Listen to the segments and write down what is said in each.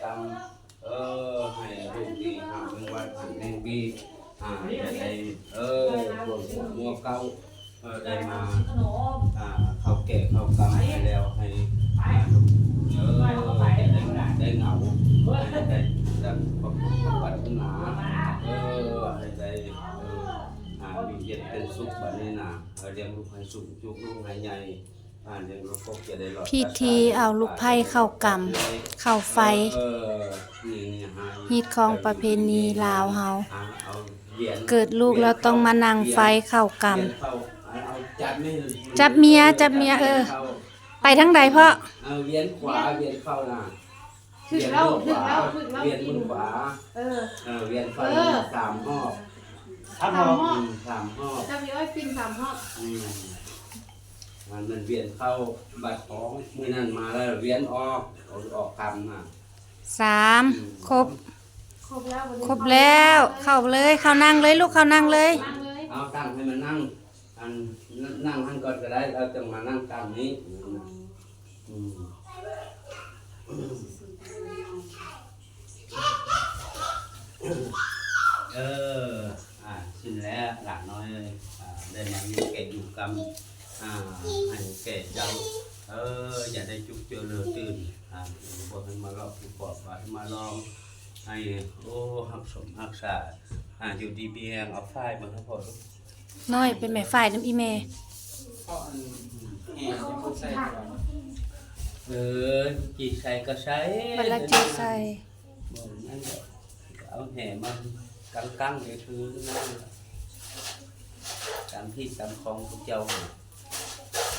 ກຳ ເອີ ໃຫ້ລູກດີ ຫາເງິນວັດ ຫາແມງບີ ອ່າ ຈະໄດ້ ເອີ ບວກຫົວເກົ້າ ເອີ ໄດ້ມາ ອ່າ ເຂົ້າແກ່ເຂົ້າກຳໃຫ້ແລ້ວ ໃຫ້ ອ່າ ເອີ ໄດ້ ໄດ້ເຫງົາ ໃຫ້ໄດ້ດັ່ງຄວາມປາດຖະໜາ ເອີ ໃຫ້ໄດ້ ເອີ ອ່າ ຢູ່ເຢັນເປັນສຸກ ບັດນີ້ນະ ເອີ ລ້ຽງລູກໃຫ້ສູງ ຈູກລູກໃຫ້ໃຫຍ່ ອ່າ ລ້ຽງລູກກໍຈະໄດ້ລອດ ພິທີເອົາລູກໄພ້ເຂົ້າກຳ ເຂົ້າໄຟ ເອີ ຮີດຄອງປະເພນີລາວເຮົາ ອ່າ ເອົາ ເກີດລູກແລ້ວຕ້ອງມານັ່ງໄຟເຂົ້າກຳ ຈັບເມຍ ຈັບເມຍ ເອີ ໄປທາງໃດພໍ່? ເອີ ວຽນຂວາ ວຽນເຂົ້ານະ ຖືກແລ້ວ ຖືກແລ້ວ ຖືກແລ້ວ ວຽນມືຂວາ ເອີ ເອີ ວຽນເຂົ້າ ເອີ ສາມຮອບ ສາມຮອບ ສາມຮອບ ອືມ ສາມຮອບ ຈັບເມຍອ້ອຍປິ່ນສາມຮອບ ອືມ ມັນ ມັນວຽນເຂົ້າ ບັດຂອງມື້ນັ້ນມາແລ້ວວຽນອອກ ອອກກຳນະ ສາມ ອືມ ຄົບ ຄົບແລ້ວ ຄົບແລ້ວ ເຂົ້າເລີຍ ເຂົ້ານັ່ງເລີຍ ລູກເຂົ້ານັ່ງເລີຍ ເອົາຕັ້ງໃຫ້ມັນນັ່ງ ອັນ ນັ່ງຫັ້ນກ່ອນກໍໄດ້ ແລ້ວຈຶ່ງມານັ່ງຕັ້ງນີ້ ອືມ ເອີ ອ່າ ສິ້ນແລ້ວຫຼານນ້ອຍເອີຍ ອ່າ ໄດ້ມາຢູ່ແກ່ຢູ່ກຳ ອ່າ ໃຫ້ແກ່ເຈົ້າ ເອີ ຢ່າໄດ້ຈຸກເຈີເລີຕື່ນ ອ່າ ບໍ່ໃຫ້ມາຫຼອກຜິດບອກ ບໍ່ໃຫ້ມາລອງ ໃຫ້ ໂອ້ ຮັກສົມຮັກສາ ອ່າ ຢູ່ດີມີແຮງ ເອົາຝ້າຍມາໃຫ້ພໍ່ດູ ນ້ອຍໄປແມ່ ຝ້າຍນຳອີ່ແມ່ ເອີ ຈີໃສ່ກໍໃສ່ ມັນລະຈີໃສ່ ບໍ່ນັ້ນກໍເອົາແຫມາກາງໆ ກໍຄືນັ້ນ ຕາມທີ່ຕາມຂອງພວກເຈົ້າ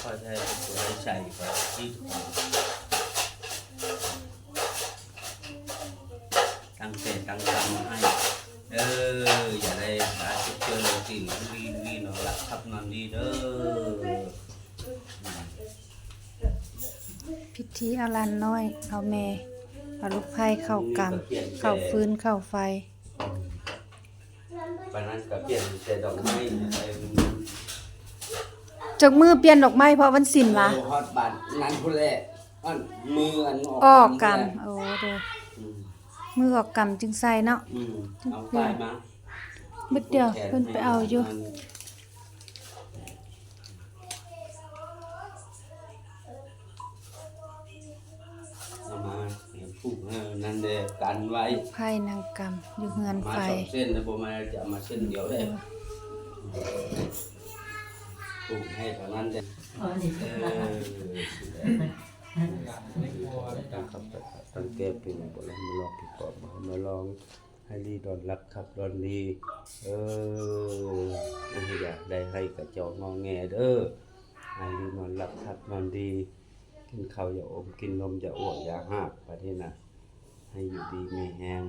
ຂ້ອຍໃຊ້ ຂ້ອຍໃຊ້ ຂ້ອຍຈີ ຕັ້ງແຕ່ຕັ້ງກຳໃຫ້ເດີ ຢ່າໄດ້ມາຈຸກເຈີນອາທິດ ດີນອນຫຼັບຄັບນອນດີເດີ. ພິທີເອົາຫຼານນ້ອຍ ເອົາແມ່ ເອົາລູກໄພ້ເຂົ້າກຳ ເຂົ້າຟືນເຂົ້າໄຟ. ປານນັ້ນກໍປ່ຽນແຕ່ດອກໄມ້ໃສ່ ຈັກມື້ປ່ຽນດອກໄມ້ ເພາະວັນສິນຫວາ? ເອີ ຮອດບາດນັ້ນພຸ້ນແຫຼະ ອັນ ມື້ອັນອອກ ອອກກຳ ກຳພຸ້ນແຫຼະ. ໂອ້ ໂດຍ ອືມ ມື້ອອກກຳຈຶ່ງໃສ່ເນາະ. ອືມ ຈຶ່ງປ່ຽນ ເອົາໄປມາ ບຶດດຽວ ເພິ່ນໄປເອົາຢູ່. ເອົາມາຜູກໃຫ້ນັ້ນແດ່ ກັນໄວ້ ໄພ້ນາງກຳຢູ່ເຮືອນໄຟ ມາສອງເສັ້ນນະ ບໍ່ແມ່ນຈະເອົາມາເສັ້ນດຽວເດ້ ຜູກໃຫ້ເທົ່ານັ້ນແດ່. ເອີ ຕັ້ງແກ່ເປັນບໍ່ລະມາລອງ ທີ່ເກາະບໍ່ໃຫ້ມາລອງ ໃຫ້ລີນອນຫຼັບຄັກນອນດີ ເອີ ຢ່າໄດ້ໃຫ້ກະຈອງງໍແງເດີ ໃຫ້ລີນອນຫຼັບຄັກນອນດີ ກິນເຂົ້າຢ່າອົມ ກິນນົມຢ່າອ້ວກຢ່າຫາກ ບາດນີ້ນະ ໃຫ້ຢູ່ດີມີແຮງ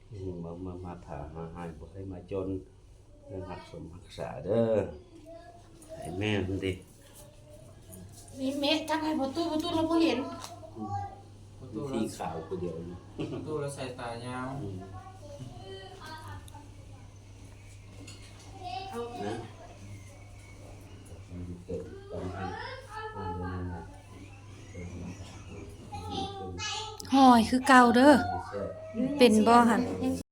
ເມືອມາ ມາຖ້າມາໃຫ້ ບໍ່ໃຫ້ມາຈົນ ເລື່ອງຮັກສົມຮັກສາເດີ ໃຫ້ແມ່ມັນຕິ ນີ້ແມ່ທັກໃຫ້ພໍ່ຕູ້ ພໍ່ຕູ້ລາວບໍ່ເຫັນ ອືມ ພໍ່ຕູ້ລາວ ສີຂາວຜູ້ດຽວນີ້ ພໍ່ຕູ້ລາວສາຍຕາຍາວ ອືມ ນະ ຫອຍຄືເກົ່າເດີ ເປັນບໍ່ຫັ້ນ?